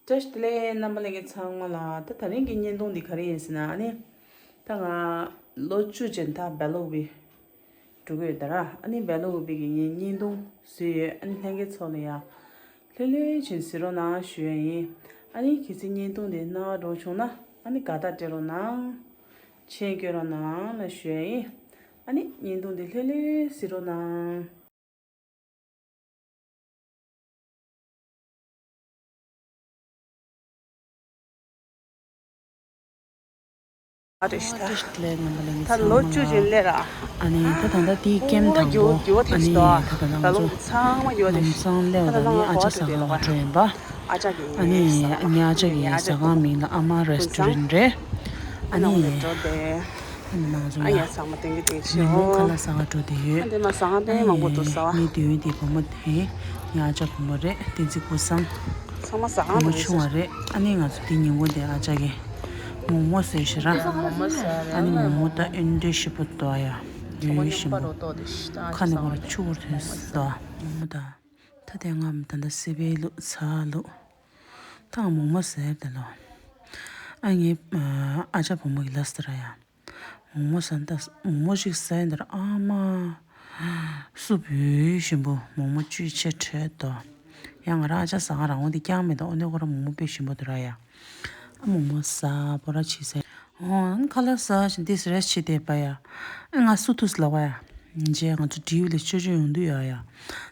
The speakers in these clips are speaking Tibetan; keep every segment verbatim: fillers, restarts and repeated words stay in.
བཀྲ་ཤིས་བདེ་ལེགས། རྣམ་པ་ལྷན་རྒྱས་ཚང་མ་ལ། ད་ད་རིང་གི་བརྙན་ཐུང་འདི་ག་རེ་ཡིན་ཟེར་ན། ཨ་ནི་ད་ང་ལོ་བཅུ་ཅན་ད་བེ་ལོ་བི་འགྲོ་གི་ཡོད་ད་ར། ཨ་ནི་བེ་ལོ་བི་གི་ངའི་བརྙན་ཐུང་བཟོས་ཡོད། ཨ་ནི་ལྷན་རྒྱས་ཚོ་ལ་ཡ་ལྷོད་ལྷོད་བྱས་གཟིགས་རོགས་གནང་ཞུ་ཡ་ཡིན། ཨ་ནི་གལ་སྲིད་བརྙན་ཐུང་འདི་སྣང་བ་འགྲོ་བྱུང་ན། ཨ་ནི་དགའ་རྟགས་སྤྲད་རོགས་གནང་། མཆན་བཀོད་རོགས་གནང་ལ་ཞུ་ཡ་ཡིན། ཨ་ནི་བརྙན་ཐུང་འདི་ལྷོད་ལྷོད་གཟིགས་རོགས་གནང་། ཨ་རེ་ཤི་ད། ད་ལོ་བཅུ་ཅན་སླེབས་ར། ཨ་ནི་ད་ད་ལྟ་དེའི་ཀེམ་དང་པོ། ཨ་ནི་ད་ད་ང་ཚོ་ལམ་སང་སླེབས་ད་ནི་ཨ་ཅག་ཟ་ཁང་འགྲོ་ཡིན་པ། ཨ་ནི་ངའི་ཨ་ཅག་གི་ཟ་ཁང་མིང་ལ་ཨ་མ་རེ་སི་ཊོ་རེན་ཊི་རེད། ཨ་ནི་ཨ་ནི་ང་ཚོ་ཡ། ཨ་ཡ་ཚང་མ་ཏན་གི་ཏན་ཆེ། ཉིན་མོ་ཁ་ལག་ཟ་ག་འགྲོ་བསྡད་ཡོད། ཨ་འདི་མ་ཟ་ཁང་དཔེ་མང་པོ་འདུག་ཟ་བ། ངའི་དེ་ཡོད་དེ་བུ་མོ་དེ་ངའི་ཨ་ཅག་བུ་མོ་རེད། བསྟན་འཛིན་ཀུན་བཟང་། ཚང་མ་ཟ་ཁང་བུ་མོ་ཆུང་བ་རེད། ཨ་ནི་ང་ཚོ་དེ་ཉིན་མོ་དེ་ཨ་ཅག་གིས་མོག་མོག་བཟོས་ཤི་ར། ཨ་ནི་མོག་མོག་ད་ཨེ་འདྲ་ཞིམ་པོ་འདུག་ཡ། ཡོད་ཡོད་ཞིམ་པོ། ཁ་ནས་བར་ཆུ་བུར་ཐོན་སོང་འདུག་མོག་མོག་ད། ད་དེ་ང་ད་ལྟ་སི་པའི་ལུག་ཚ་ལུག་ད་ང་མོག་མོག་ཟེར་དེ་ལོ། ཨ་ངའི་ཨ་ཅག་བུ་མོ་གི་ལ་ཟེར་ར་ཡ། མོག་མོག་ཟ་ད་མོག་མོག་ཞིག་ཟ་ཡིན་ད་ར། ཨ་མ། སུབ་ཡོད་ཞིམ་པོ། མོག་མོག་བཅུད་ཆེ་དྲོད་དོ། ཡང་ང་རང་ཨ་ཅག་ཟ་ཁང་རང་འོ་དེ་རྐྱང་མེད་དོ། ཨོ་ནེ་ཁོ་ར་མོག་མོག་དཔེ་ཞིམ་པོ་དེ་ར་ཡ། ཨ་མོག་མོག་ཟ་པོ་ར་ཆི་ཟ། ཨོ་ཨ་ཁ་ལག་ཟ་ཞིང་དེ་རེ་ཆི་དེ་པ་ཡ། ཨ་ང་སུ་ཐུག་ལ་བ་ཡ། རྗེས་ང་ཚོ་འདྲིའུ་ལས་ཅོ་ཅོ་ཡོང་དུས་ཡ་ཡ།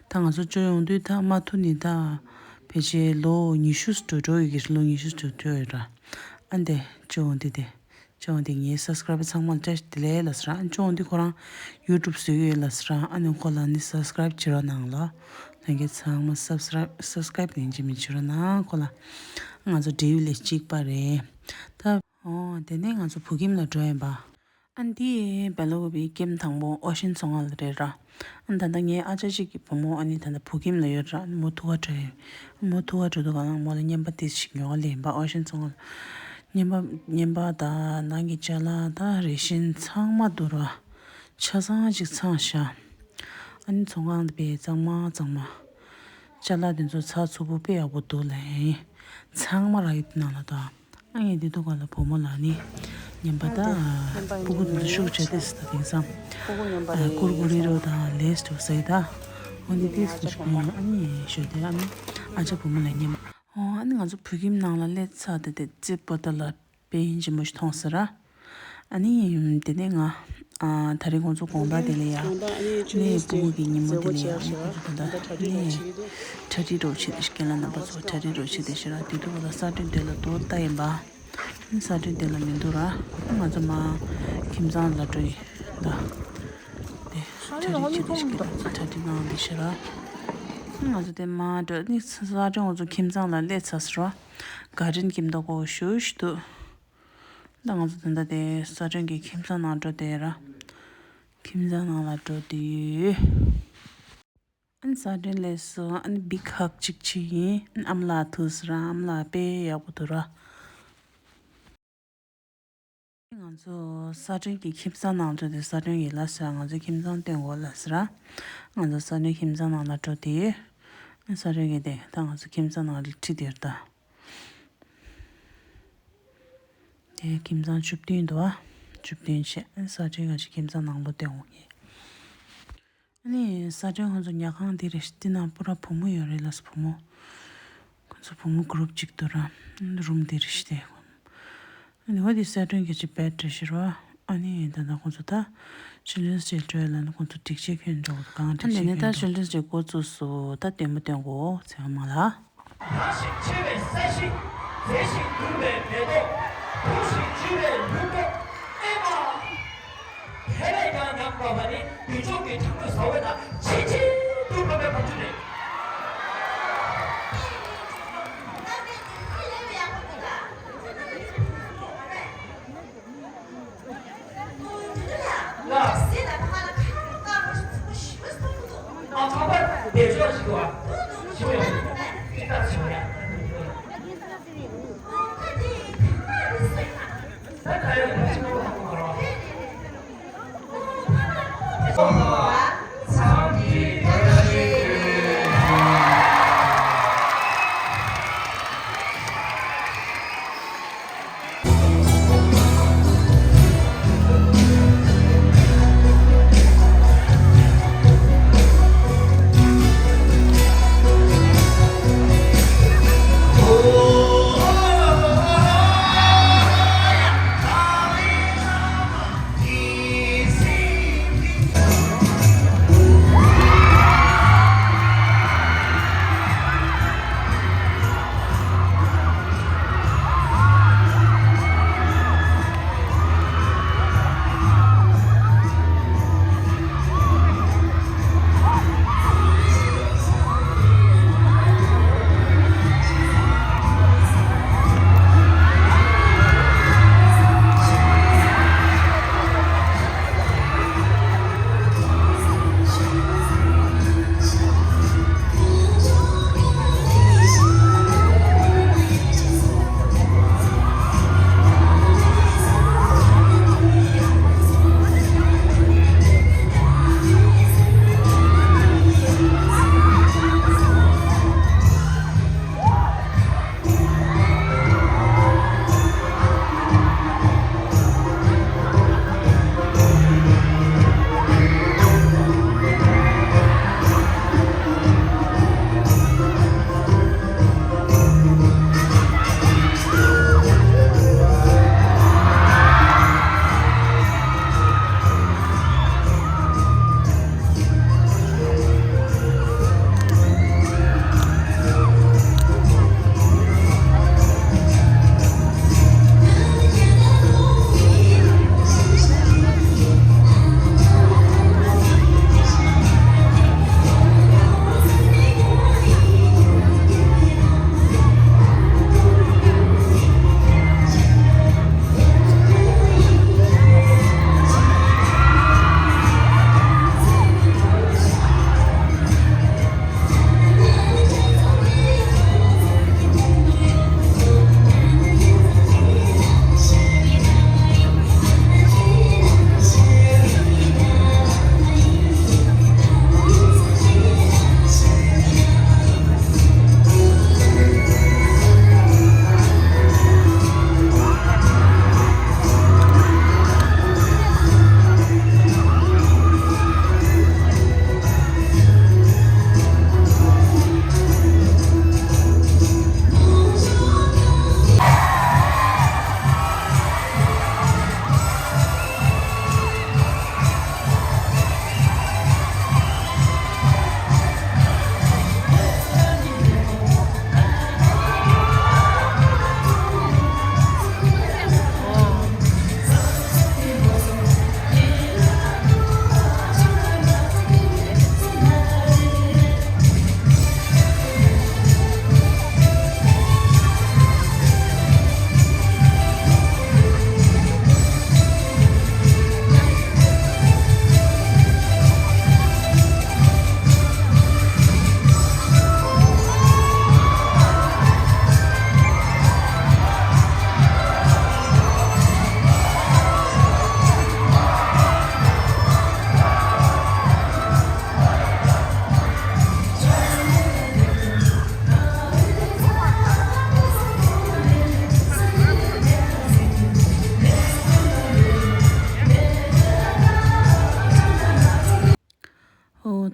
ད་ང་ཚོ་ཅོ་ཡོང་དུས་ད་མ་ཐུག་ནི་ད། ཕལ་ཆེར་ལོ་ཉི་ཤུ་འགྲོ་འགྲོ་ཡོད་ཀྱི་རེད། ལོ་ཉི་ཤུ་འགྲོ་འགྲོ་ཡོད་ར། ཨ་འདི་ཅོ་འོང་དེ་དེ། ཅོ་འོང་དེ་ངའི་སབ་སི་ཀ་རའི་བར་ཚང་མ་ལ་བཀྲ་ཤིས་བདེ་ལེགས་ལ་ཟེར་ར། ཨ་ཅོ་འོང་དེ་ཁོ་རང་ཡུ་ཊུབ་བཟོས་ཡོད་ལ་ཟེར་ར། ཨ་ནི་ཁོ་ལ་ནི་སབ་སི་ཀ་རའི་བར་བྱེད་རོགས་གནང་ལ། ལྷན་རྒྱས་ཚང་མ་སབ་སི་ཀ་རའི་བར་སབ་སི་ཀ་རའི་བར་ཡིན་གཅིག་མིན་གཅིག་བྱེད་རོགས་གནང་ཁོ་ལ། ང་ཚོ་འབྲེལ་ཡོད་ལས་གཅིག་པ་རེད། ད་ཨོ་དེ་ནས་ང་ཚོ་བོད་ཁྱིམ་ལ་འགྲོ་ཡིན་པ། ཨ་འདི་བེ་ལོ་བི་ཀེམ་དང་པོ་ཨོ་ཤན་མཚོ་སྔོན་ལ་རེད་ར། ཨ་ད་ལྟ་ངའི་ཨ་ཅག་གཅིག་གི་བུ་མོ་ཨ་ནི་ད་ལྟ་བོད་ཁྱིམ་ལ་ཡོད་ར། མོ་ཐུག་ག་འགྲོ་ཡོད། མོ་ཐུག་ག་འགྲོ་དུས་ག་ལ་མོ་ལ་རྔན་པ་དེ་ཞིག་ཉོ་ག་ལེན་པ། ཨོ་ཤན་མཚོ་སྔོན་ལ་རྔན་པ་རྔན་པ་དང་ནང་གི་ཅ་ལག་དང་རེ་ཤན་ཚང་མ་འདུག་ར། ཆ་ཚང་ཅིག་ཚང་ཤག་ཨ་ནི་མཚོ་སྔོན་དེ་དཔེ་གཙང་མ་གཙང་མ། ཅ་ལག་དེ་ཚོ་ཚགས་ཚུད་པོ་དཔེ་ཡག་པོ་འདུག་ལ། ཚང་མ་རག་ཡོད་དེ་ནང་ལ་ད། ཨ་ངས་འདི་ཐུག་ག་ལ་བུ་མོ་ལ་ནི་རྔན་པ་ད་སྤུ་གུ་འདི་ཚོ་ཤུགས་ཆེ་དེ་ཟེར་ད། དེང་སང་ཀུར་ཀུ་རེ་རོ་དང་ལེ་སི་འདྲ་བོ་ཟ་ཡི་ད། འོ་འདི་དེ་ཚོ་ཤུགས་ཡོད། ཨ་ནི་ཞོ་དེ་ཨ་ནི་ཨ་ཅག་བུ་མོ་ལ་རྔན་པ། ཨོ་ཨ་ནི་ང་ཚོ་བོད་ཁྱིམ་ནང་ལ་སླེབས་ཚར་དེ་དེ་རྩེ་པོ་ཏ་ལ་དཔེ་ཡིན་གཅིག་མིན་གཅིག་མཐོང་ཟེར་ར། ཨ་ནི་དེ་ནས་ང་ཨ་ད་རེས་ཁོང་ཚོ་དགོང་དག་དེ་ལ་ཡ། ནས་སྤུ་གུ་གི་ཉིན་མོ་དེ་ལ་ཡ། ཨ་ནི་ཁོང་ཚོ་ད་ལྟ་ནས་གྲ་སྒྲིག་རོགས་བྱེད་དེ་ཤི་རྒན་ལགས་རྣམ་པ་ཚོ་གྲ་སྒྲིག་རོགས་བྱེད་དེ་ཤི་ར། དེ་དུས་ཁོ་ལ་ས་ཁྲོན་དེ་ལ་དོ་ལྟ་ཡིན་པ། ས་ཁྲོན་དེ་ལ་མི་འདུག་ར། ང་ཚོ་མ་ཁྱིམ་ཚང་ལ་འགྲོ་ཡིན་ད། དེ་གྲ་སྒྲིག་བྱེད་དེ་ཤི་རྒན་ལགས་ཚོ་གྲ་སྒྲིག་གནང་དེ་ཤི་ར། ང་ཚོ་དེ་མ་འགྲོ་ནི་ས་ཁྲོན་ང་ཚོ་ཁྱིམ་ཚང་ལ་སླེབས་ཚར་ཟེར་ར། ག་རིན་ཁྱིམ་ཐོག་གོ་ཞུ་ཞུ་དུ། ད་ང་ཚོ་ད་ལྟ་དེ་ས་ཁྲོན་གྱི་ཁྱིམ་ཚང་ནང་འགྲོ་དེ་ར། ཁྱིམ་ཚང་ནང་ལ་འགྲོ་དུས། ཨ་ནི་ས་ཁྲོན་ལས་སུ་ཨ་ནི་བིག་ཧག་ཅིག་ཆི་ཡིན། ཨ་ནི་ཨ་མ་ལགས་ཐུག་སི་ར། ཨ་མ་ལགས་དཔེ་ཡག་པོ་འདུག་ར། ང་ཚོ་ས་ཁྲོན་གྱི་ཁྱིམ་ཚང་ནང་འགྲོ་དུས་ས་ཁྲོན་གྱི་ལ་སི་ར། ང་ཚོ་ཁྱིམ་ཚང་སྟོན་དགོས་ལ་སི་ར། ང་ཚོ་ས་ཁྲོན་ཁྱིམ་ཚང་ནང་ལ་འགྲོ་དུས། ཨ་ནི་ས་ཁྲོན་གྱི་དེ་ད་ང་ཚོ་ཁྱིམ་ཚང་ནང་ལ་ཁྲིད་དེ་ར་ད། དེ་ཁྱིམ་ཚང་བཅུ་བདུན་འདུག་བ། བཅུ་བདུན་བྱས། ས་ཁྲོན་ང་ཚོ་ཁྱིམ་ཚང་ནང་ལོགས་བསྡད་འོང་ངས། ཨ་ནི་ས་ཁྲོན་ཁོང་ཚོ་ཉལ་ཁང་འདི་རེད། འདི་ནང་པུ་ར་བུ་མོ་ཡོད་རེད་ལ་སི། བུ་མོ། ཁོང་ཚོ་བུ་མོ་གུ་རུབ་ཅིག་འདུག་ར། རུམ་འདི་རེད་ཤི་དེ། ཨ་ནི་འོ་དེ་ས་ཁྲོན་གྱི་ཅི་བེད་རེད་ཤི་ར། ཨ་ནི་ད་ལྟ་ཁོང་ཚོ་ད་ཆིལ་ཌྲན་སི་ཌེ་སྤྲོད་ལ་ནི་ཁོང་ཚོ་སྒྲིག་ཆས་གྱོན་འགྲོ་གི་འདུག་གང་སྒྲིག་ཆས་གྱོན་འགྲོ། ཨ་ནི་ད་ཆིལ་ཌྲན་སི་ཌེ་འགོ་བཙུགས་སོང་། ད་སྟོན་མོ་སྟོན་གོ་ཚེ་དབང་མ་ལགས། ལྷག་ཞིང་ཆེ་བའི་ས་གཞི། མཛེས་ཤིང་དུལ་བའི་མེ་ཏོག་འབུ་ཞིང་འཇུ་བའི་ལུས་སྟོབས། ཨེ་མ། དེ་ལས་ཀྱང་ཉམས་དགའ་བ་ནི་བདུད་མཆོག་གི་གྲང་མོས་ཟ་འོད་དང་ཆིལ་ཆིལ་དུ་ཕབ་པའི་བང་ཆུ་རེད།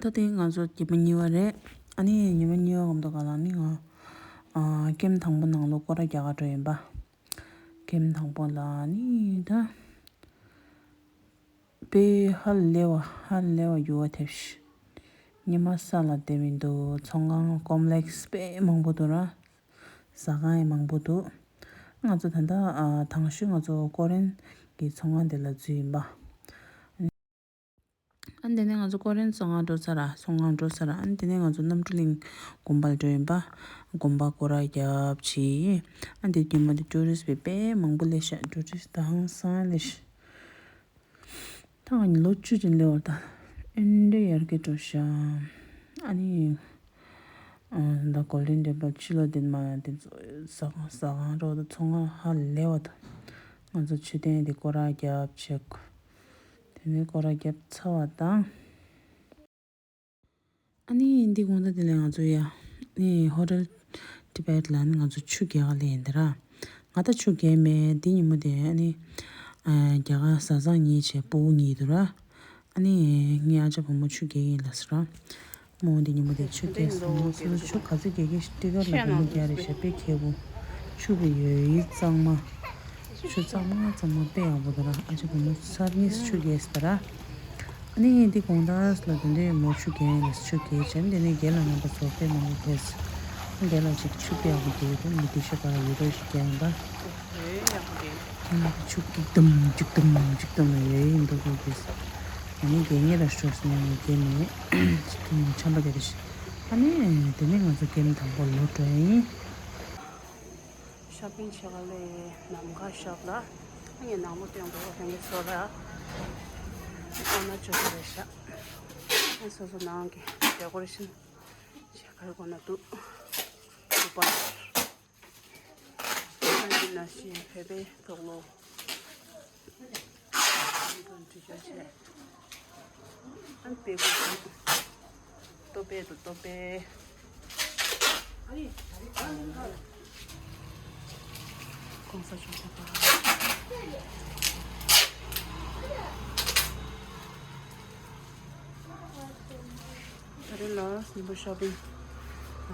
ད་དེ་ང་ཚོ་ཉི་མ་གཉིས་པ་རེད། ཨ་ནི་ཉི་མ་གཉིས་པ་གོམ་དུ་ག་ལ་ནི་ང་ཨ་ཀེམ་དང་པོ་ནང་ལོགས་སྐོར་ར་རྒྱག་ག་འགྲོ་ཡིན་པ། ཀེམ་དང་པོ་ལ་ནི་ད། དཔེ་ཧ་ལས་པ་ཧ་ལས་པ་འགྱུར་བ་ཐེབས་ཤག་ཉི་མ་ས་ལ་བསྡད་མི་འདུག་ཚོང་ཁང་ཀོམ་ལེགས་དཔེ་མང་པོ་འདུག་ར། ཟ་ཁང་ཡང་མང་པོ་འདུག་ང་ཚོ་ད་ལྟ་ཨ་དང་ཤོས་ང་ཚོ་ཀོ་རེན་གྱི་ཚོང་ཁང་དེ་ལ་འཛུལ་ཡིན་པ། ཨ་དེ་ནས་ང་ཚོ་ཀོ་རེན་ཚོང་ཁང་འགྲོ་ཚར་ར་ཚོང་ཁང་འགྲོ་ཚར་ར། ཨ་དེ་ནས་ང་ཚོ་གནམ་གྲུ་གླིང་དགོན་པར་འགྲོ་ཡིན་པ། དགོན་པ་སྐོར་ར་རྒྱབ་བྱས། ཨ་དེ་ཉི་མ་དེ་ཊུ་རི་སི་པའི་དཔེ་མང་པོ་སླེབས་ཤག་ཊུ་རི་སི་ད་ཧང་སང་སླེབས་ཤག་ད་ང་གཉིས་ལོ་བཅུ་ཅན་སླེབས་པ་ད། ཨེ་འདྲ་ཡར་རྒྱས་འགྲོ་ཤག་ཨ་ནི། ཨ་ད་གོལ་ཌེན་ཊེམ་པལ་ཕྱི་ལོགས་དེ་མ་དེ་ཚོ་ཟ་ཁང་ཟ་ཁང་རོགས་དང་ཚོང་ཁང་ཧ་ལས་པ་དང་། ང་ཚོ་མཆོད་རྟེན་དེ་སྐོར་ར་རྒྱབ་བྱས། དེ་ནས་སྐོར་ར་རྒྱབ་ཚར་བ་དང་། ཨ་ནི་འདི་དགོང་དག་དེ་ལས་ང་ཚོ་ཡ། ཨ་ནི་ཧོ་ཊེལ་ཊི་བེཊ་ལ་ནི་ང་ཚོ་ཆུ་རྐྱལ་ག་ལས་ཡིན་ད་ར། ང་ད་ཆུ་རྐྱལ་མེད་འདི་ཉིན་མོ་དེ་ཨ་ནི། ཨ་རྒྱ་གར་བཟའ་ཚང་གཉིས་བྱས་སྤུ་གུ་གཉིས་འདུག་ར། ཨ་ནི་ངའི་ཨ་ཅག་བུ་མོ་ཆུ་རྐྱལ་ཡིན་ལ་ཟེར་ར། མོ་འདི་ཉིན་མོ་དེ་ཆུ་རྐྱལ་སོང་སོ་སོ་ཆུ་ག་ཚོད་རྐྱལ་གི་ཊི་ཀེཊ་ལ་སྒོར་མོ་བརྒྱ་རེ་བཞག་དཔེ་མཁས་པོ། ཆུ་གི་ཡོལ་ཡིག་གཙང་མ། ཆུ་གཙང་མ་གཙང་མ་དཔེ་ཡག་པོ་འདུག་ར། ཨ་ཅག་བུ་མོ་ཚར་གཉིས་ཆུ་རྐྱལ་ཟེར་ར། ཨ་ནི་འདི་དགོང་དག་ལ་དེ་འདྲའི་མོ་ཆུ་རྐྱལ་ནས་ཆུ་རྐྱལ་བྱས་དེ་ནས་རྒན་ལགས་རྣམ་པ་ཚོ་དཔེ་མང་པོ་ཕེབས། རྒན་ལགས་ཅིག་ཆུ་རྐྱལ་ཡག་པོ་རྐྱལ་འདུག་མི་དེ་ཤོད་པ་ཡོད་རོགས་ཤིག་རྐྱལ་ཡིན་པ། ཨ་ནི་ཆུ་ཀིག་དམ་ཅིག་དམ་ཅིག་དམ་ལ་ཡོད་ཡིན་འདུག་གོ་གིས། ཨ་ནི་རྒན་ངེད་ལ་ཤོག་ཟེར་ནས་རྒན་ནས་ཆུ་དམ་ཆམ་པ་རྒྱག་དེ་ཤི། ཨ་ནི་དེ་ནས་ང་ཚོ་ཀེམ་དང་པོ་ལོག་འགྲོ་ཡིན། ཤོ་པིང་བྱེད་ག་ལས་ནམ་མཁའ་ཤོབ་ལ། ངས་ནང་མོ་སྟོན་དགོས་ཧན་གི་ཚོ་ལ། ཨ་ན་ཆོ་ཆོ་རེད་ཤག་ཨ་སོ་སོ་ནང་གི་ཌེ་ཀོ་རེ་ཤན་བྱེད་གར་དགོས་ན་འདུག་ཨུ་པ་ཨ་ནི་ན་ཤི་བེ་བེ་ཐོག་ལོ། ཨན་པེ་གོ་ཏོ་པེ་ཏོ་ཏོ་པེ། གོང་ས་མཆོག་ལྷ་པ། ད་རེས་ལ་སྙིང་པོ་ཤོ་པིང་།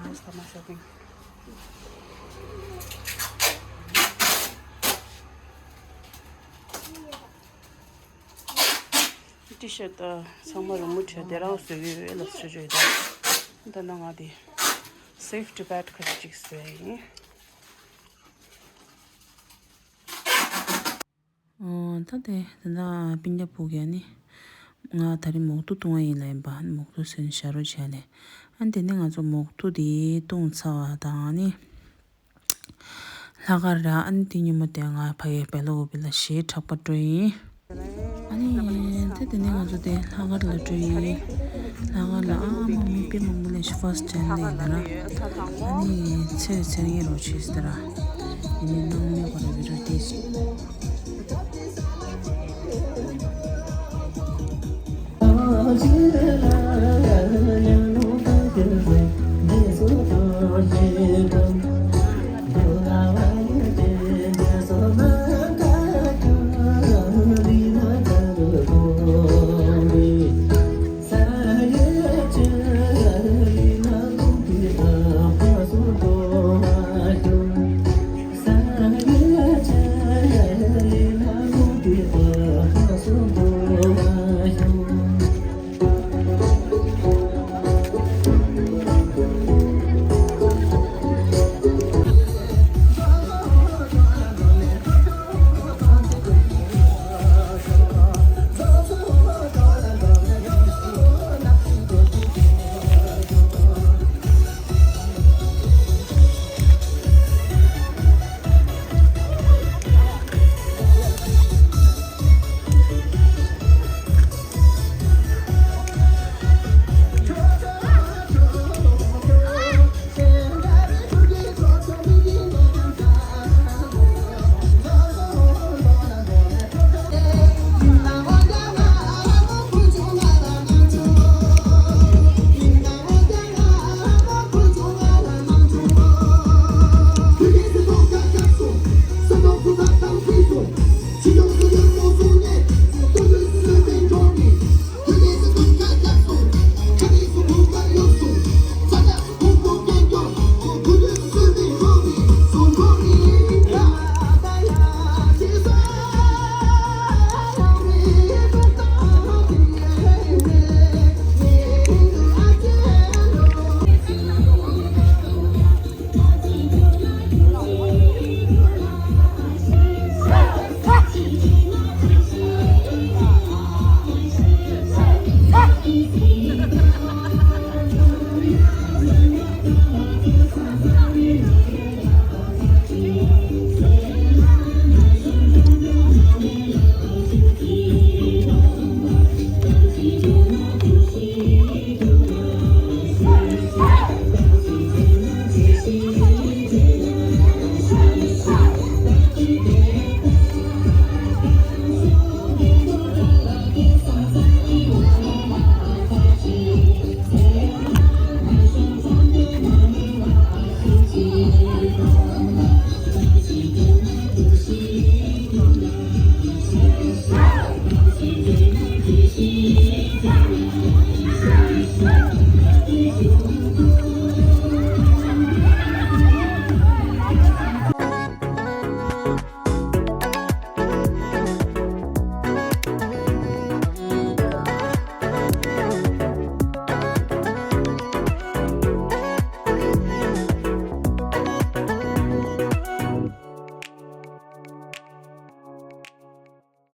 ང་ས་མ་ཤོ་པིང་། ཊི་ཤར་ཊི་ཚང་མ་རི་མོ་བྲིས་དེ་རང་བཟོས་ཡོད་ལ་བཟོས་བྱོས་དང་། ད་ནང་ང་དེ་Save Tibet ཁ་ཅིག་བཟོས་ཡིན། ཨོ་ད་དེ་ད་ལྟ་སྤུན་ཀྱག་བུ་ག་ནི་ང་ད་རེས་མོག་ཐུག་བཏུང་བ་ཡིན་ལ་ཡིན་པ། མོག་ཐུག་ཟོས་ནས་བཞག་རོགས་བྱས་ལས། ཨ་ནི་དེ་ནས་ང་ཚོ་མོག་ཐུག་དེ་བཏུང་ཚར་བ་དང་ནི། ལྷག་དཀར་ར། ཨ་ནི་དེ་ཉིན་མོ་དེ་ང་ཕ་གིའི་བེ་ལོ་ཀུ་པི་ལ་གཞས་འཁྲབ་པར་འགྲོ་ཡིན། ཨ་ནི་དེ་དེ་ནས་ང་ཚོ་དེ་ལྷག་དཀར་ལ་འགྲོ་ཡིན། ལྷག་དཀར་ལ་ཨ་མ་མི་དཔེ་མང་པོ་ལས་ཤི་ཕར་སི་ཊི་ཊེམ་ལས་ཡིན་ན། ཨ་ནི་ཚེ་རིང་ཚེ་རིང་རོགས་བྱེད་ཟེར་ར། ཡིན་ནའི་སྣང་མེད་པར་བི་ཌིའོ་བལྟས་ཤིག